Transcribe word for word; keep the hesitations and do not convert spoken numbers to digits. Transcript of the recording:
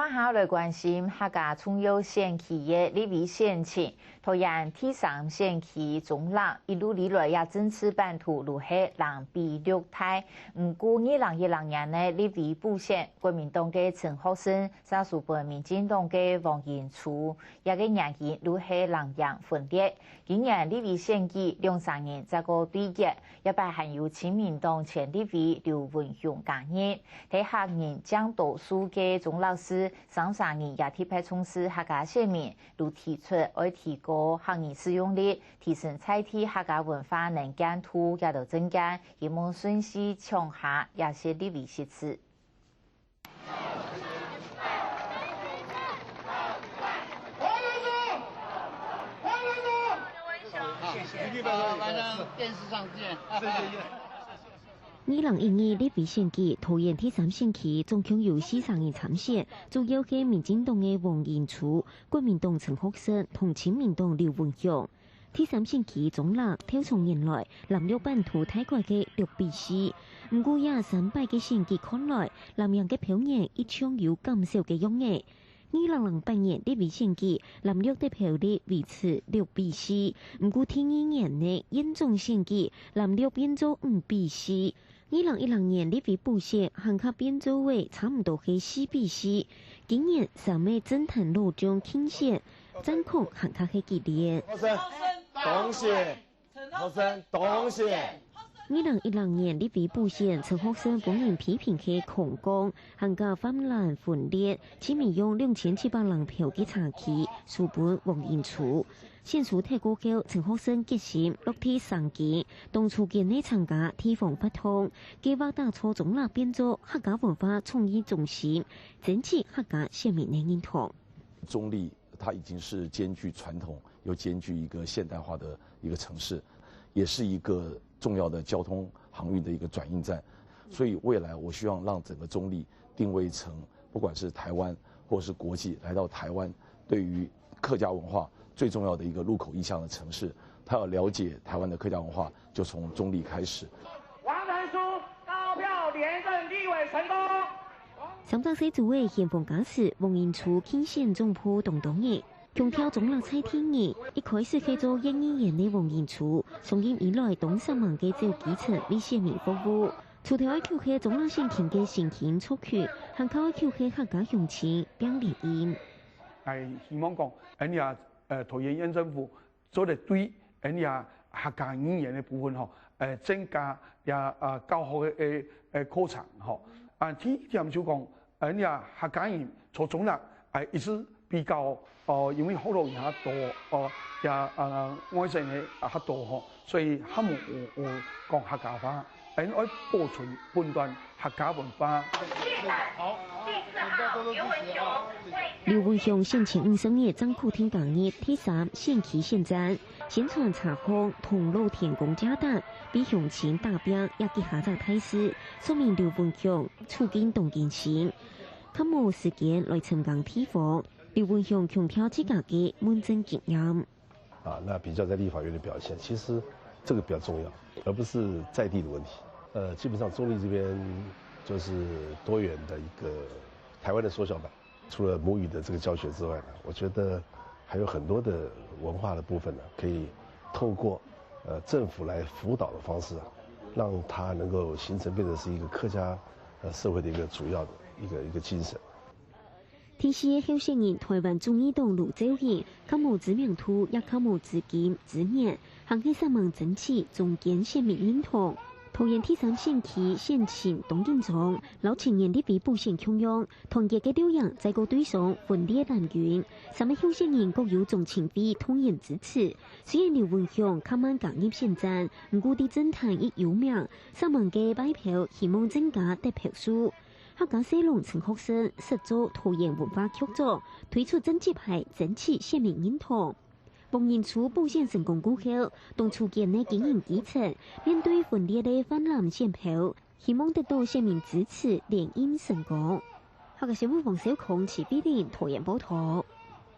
接下來關心客家重要選區个立委選情，桃園第三選區中壢一路以來也政治版圖攄係藍白綠大。毋過二零一六年个立委補選，國民黨个陳學聖嗄輸分民進黨个黃仁初，這个原因攄係藍營分裂。今年立委選舉兩儕人再過對決，這擺還有親民黨前立委劉文雄加入。在客人佔多數个中壢市，三儕人也特別重視客家選民， 都提出愛提高客語使用率，提升在地客家文化能見度這兜政見，希望順序搶下這屆立委席次。謝謝。好，馬上電視上見。謝謝。二零一二立委選舉，桃園第三選區總共有四十人參選，主要係民進黨个黃仁初、 國民黨陳學聖同親民黨劉文雄。第三選區中壢頭長年來藍綠版圖大概係六比四，毋過這三擺个選舉看來，藍營个票源一向有減少个樣仔。二零零八年立委選舉，藍綠得票率維持六比四，毋過第二年个縣長選舉，藍綠變做五比四。 二零一六年立委補選還較變做仔差毋多係四比四，今年三位政黨老將競選，戰況還較係激烈。學聖，當選！學聖，當選！二零一六年立委補選，陳學聖分人批評係空降，還加泛藍分裂，親民用兩千七百零票个差距輸分黃仁初。 選輸忒過後，陳學聖決心落地生根，當初建立參加地方活動，計畫打造中壢變做客家文化創意中心，爭取客家選民个認同。中壢它已經是兼具傳統又兼具一個現代化的一個城市，也是一個重要的交通航運的一個轉運站。所以未來我希望讓整個中壢定位成，不管是台灣或是國際來到台灣，對於客家文化最重要的一個入口異鄉的城市，他要了解台灣的客家文化，就從中壢開始。王成书高票連任立委成功。三十四歲个現況家屬黃仁初競選總部當多人，強調中壢在地人，一開始係做縣議員个黃仁初，上任以來當煞猛个走基層為選民服務。除忒愛求係中壢選情个心情族群，還較愛求係客家鄉親拚聯姻。 𠊎希望講，恩呀，呃，桃園縣政府做得對恩呀客家語言个部分吼，呃，增加呀，呃，教學个，呃，呃，課程吼。啊，第一點就講，恩呀客家人在中壢，哎，一直比較，哦，因為學老人較多，哦，呀，呃，外省个也較多吼，所以較無有，有講客家話。 恩愛保存本段客家文化。劉文雄先前五十年正確定加入第三選區選戰，宣傳車項同老天公借膽，為鄉親打拚也幾下隻大事，說明劉文雄處境當艱辛，較無時間來深耕地方。劉文雄強調自家个問政經驗。 啊，那比較在立法院的表現，其實這個比較重要，而不是在地的問題。呃，基本上中壢這邊就是多元的一個台灣的縮小版，除了母語的這個教學之外呢，我覺得還有很多的文化的部分呢，可以透過，呃，政府來輔導的方式啊，讓它能夠形成變成是一個客家，呃，社會的一個主要的一個，一個精神。 第四个候選人台灣忠義黨盧兆興，較無知名度，也較無資金資源，還係煞猛爭取中間選民認同。桃園第三選區選情當緊張，摎前年立委補選共樣，團結个綠營再過對上分裂藍軍，三个候選人各有中青會動員支持。雖然劉文雄較慢加入選戰，毋過在政壇已有名，煞猛个拜票希望增加得票數。 客家婿郎陳學聖設做桃園文化局長，推出政績牌爭取選民認同。黃仁初補選成功過後，當初建立經營基層，面對分裂个泛藍選票，希望得到選民支持，連任成功。客家新聞黃小康、徐碧玲桃園報導。